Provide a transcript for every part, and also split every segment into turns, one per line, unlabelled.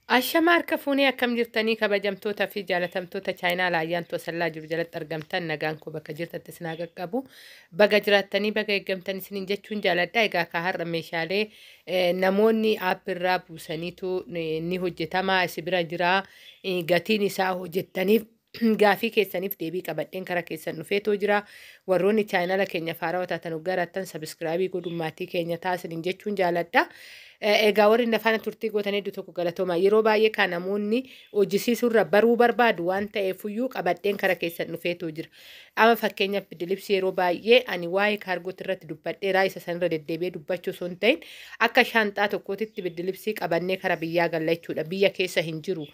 Ashama harka fuunee akkam jirtanii kabajamtoota fi jaalatamtoota chaayinaa laayyaan tosallaa jiru jalatti argamtan nagaan koo bakka jirtatti isin haa qaqqabu. Baga jiraattanii baga eeggamtan isiniin jechuun jaaladha. Egaa ka har'a meeshaalee namoonni aappirraa buusaniitu ni hojjetama isi bira jira gatiin isaa hojjettaniif gaafii keessaniif deebii qabadheen kara keessan dhufeetoo jira. Warroonni chaayinaala keenya faarawaa taatan hoggarattan sabiskiraabii godhuun maatii keenya taasisaniin jechuun jaaladha. Egaa warri nafaana turtii gootan hedduu tokko galatooma. Yeroo baay'ee kan namoonni hojjisiisuurra baruu barbaadu waan ta'eefuyyuu qabadheen kara keessan dhufeetoo jira. Amma fakkeenyaaf bidilibsi yeroo baay'ee ani waa'ee kaargooti irratti dubbadheeraa isa sanirra deddeebi'ee dubbachuu osoo hin ta'in akka shaanxaa tokkootitti bidilibsii qabannee kara biyyaa galla jechuudha. Biyya keessa hin jiru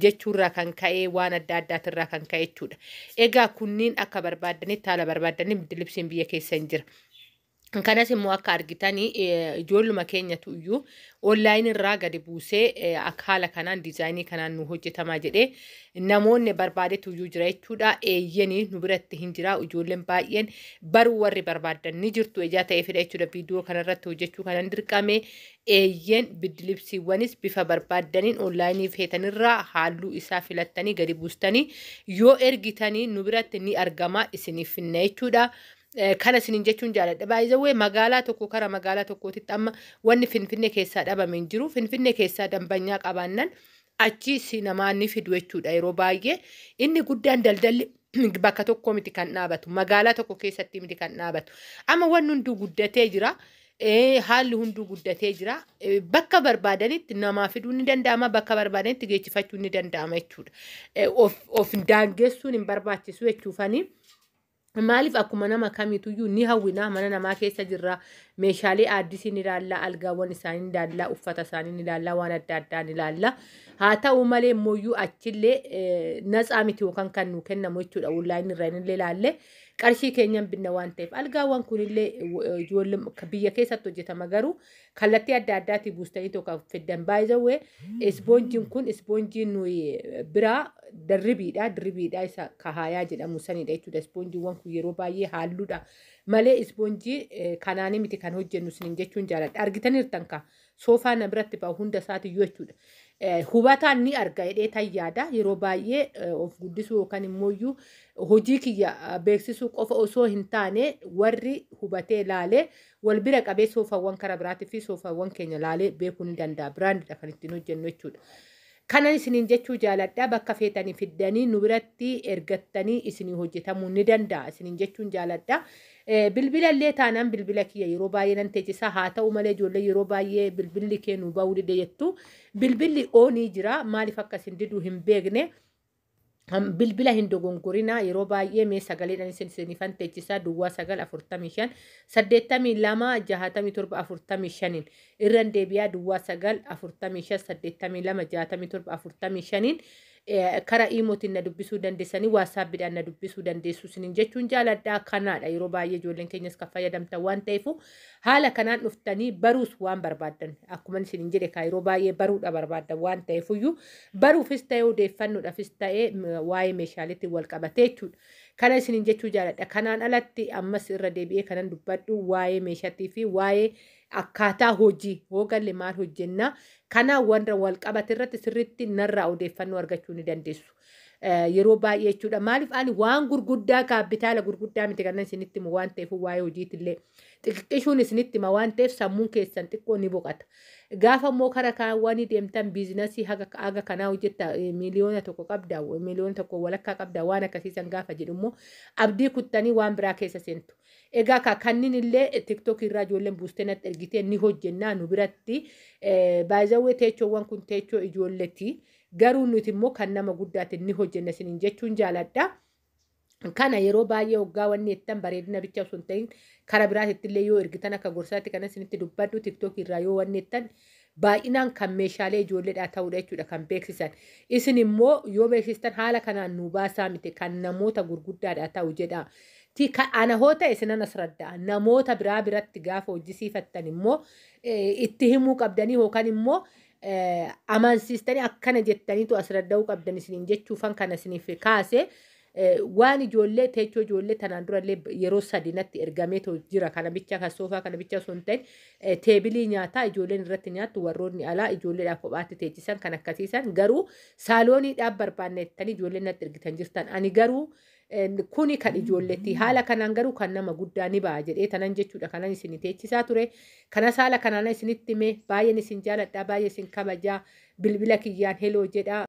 jechuurraa kan ka'ee waan adda addaatirraa kan ka'e jechuudha. Egaa kunniin akka barbaaddanitti haala barbaaddaniin bidilibsiin biyya keessa hin jira. Kanas immoo akka argitanii ijoolluma keenyatu iyyuu onlaayinii irraa gadi buusee akka haala kanaan diizaayinii kanaan nu hojjetamaa jedhee namoonni barbaadetu iyyuu jira jechuudha. Eeyyanii nu biratti hin jira ijoolleen baay'een baruu warri barbaadan ni jirtu ijaa ta'eefidha jechuudha. Viidiyoo kanarratti hojjechuu kanan dirqame eeyyeen bidilibsiiwwanis bifa barbaaddaniin onlaayinii feetanirraa halluu isaa filattanii gadi buustanii yoo ergitanii nu biratti ni argama isiniif finna jechuudha. Kana isiniin jechuun jaaladha. Baay'ee magaalaa tokko kara magaalaa tokkootitti amma wanni Finfinnee keessaa dhabame hin jiru. Finfinnee keessaa dambanyaa qabaannan achi si namaa ni fidu jechuudha yeroo baay'ee. Inni guddaan daldalli bakka tokko miti kan dhaabatu. Magaalaa tokko keessatti miti kan dhaabatu. Amma wanni hunduu guddatee jira. Haalli hunduu guddatee jira. Bakka barbaadanitti namaa fiduun ni danda'ama. Bakka barbaadanitti geejjifachuun ni danda'ama jechuudha. Of daangessuun hin barbaachisu jechuufanii. Maaliif akkuma nama kamiituyyuu ni hawwina mana namaa keessa jirra meeshaalee aaddisii ni ilaalla algaawwan isaanii ni ilaalla uffata isaanii ni ilaalla waan adda addaa ni ilaalla haa ta'u malee immoo achillee natsaa miti yookaan kan nu kennamu jechuudha onlaayinii irraa illee ilaalle qarshii keenyan binna waan ta'eef algaawwan kunillee ijoollee biyya keessatti hojjetama garuu kallattii adda addaatii buustanii tokko fiddan baay'ee ispoonjiin kun ispoonjiin nuyi biraa dirribiidha dirribiidha isa kahaayaa jedhamu sanidha jechuudha ispoonjiiwwan kun yeroo baay'ee halluudha malee ispoonjii kanaanii miti kan hojjennu isiniin jechuun jaaladha argitaniirtan ka soofaa na biratti ba'u hunda isaatiyyuu jechuudha. Hubataan ni arga jedhee tayyaada yeroo baay'ee of guddisuu yookaan immoo hojii kiyya beeksisuu qofa osoo hin taane warri hubatee laalee wal bira qabee soofaawwan kara biraatii fi soofaawwan keenya laalee beekuu ni danda'a biraandidha kan ittiin hojjennu jechuudha. Kanan isiniin jechuu jaaladha bakka feetanii fiddanii nu biratti ergattanii isinii hojjetamuu ni danda'a isiniin jechuun jaaladha. Bilbila illee taanaan bilbila kiyya yeroo baay'ee nan teechisa haa ta'u malee ijoollee yeroo baay'ee bilbilli kee nu ba'uu dide jettu bilbilli oonii jira maaliif akka isin diduu hin beekne. Bilbila hin dogongorina yeroo baay'ee mee sagaleedhaan isin isinifan teechisaa duwwaa 9 45 82 67 45 irran deebi'aa duwwaa 9 45 82 67 45 kara iimootiin na dubbisuu dandeessanii waasaappiidhaan na dubbisuu dandeessu isiniin jechuun jaaladha kanaadha yeroo baay'ee ijoolleen keenyas kan fayyadamtan waan ta'eef haala kanaan dhuftanii baruus waan barbaaddan akkuma isiniin jedhe kaa yeroo baay'ee baruudha barbaaddan waan ta'eefuyyuu baruufis ta'ee odeeffannoodhaafis ta'ee waa'ee meeshaaleetti wal qabatee jechuudha. Kana isiniin jechuu jaaladha. Kanaan alatti ammas irra deebi'ee kanan dubbadhu waa'ee meeshaatii fi waa'ee akkaataa hojii hoogalle maal hojjennaa kanaa warra wal qabate irratti sirriitti narraa odeeffannoo argachuu ni dandeessu. Yeroo baay'ee jechuudha. Maaliif ani waan gurguddaa kaapitaala gurguddaa miti kanan isinitti himu waan ta'eef waa'ee hojiitillee xixiqqishuun isinitti hima waan ta'eef sammuun keessan xiqqoo ni boqata. Gaafa immoo kara kaawwanii deemtan biizinasii haga kanaa hojjetta 1 miliyoona qabda 1.5 miliyoona qabda waan akkasiisan gaafa jedhu immoo abdii kuttanii waan biraa keessa seentu. Egaa kanneen illee tiktookii irraa ijoolleen buustee natti ergitee ni hojjennaa nu biratti baay'ee teechoowwan kun teechoo ijoolleeti. Garuu nuti immoo kan nama guddaatiin ni hojjenna isiniin jechuun jaaladha. Kana yeroo baay'ee hoggaa wanni jettan bareedina bicha osoo hin ta'in kara biraatitti illee yoo ergitan akka gorsaatti kana isinitti dubbadhu tiktookii irraa yoo wanni jettan baay'inaan kan meeshaalee ijoolleedhaa ta'uudha jechuudha kan beeksisan. Isin immoo yoo beeksistan haala kanaan nu baasaa miti kan namoota gurguddaadhaa ta'u jedha. Ana hoo ta'e isinan as radda'a. Namoota biraa biratti gaafa hojjisiifattan immoo itti himuu qabdanii yookaan immoo amansiistanii akkana jettaniitu as radda'uu qabdan isiniin jechuufan kana isiniif kaase. Waan ijoollee teechoo ijoollee tanaan durallee yeroo 3 natti ergameetoo jira. Kana bicha kan soofaa kana bicha osoo hin ta'in teebilii nyaataa ijoolleen irratti nyaattu, warroonni alaa ijoolleedhaaf kophaatti teechisan kan akkasiisan, garuu saalooniidhaaf barbaanne jettanii ijoolleen natti ergitan jirtan. Ani garuu kuni kan ijoolleetti, haala kanaan garuu kan nama guddaa ni ba'a jedhee tanan jechuudha kanan isin teechisaa ture. Kanas haala kanaan isinitti hime. Baay'een isin jaaladha, baay'ee isin kabajaa. Bilbila kiyyaan heloo jedha.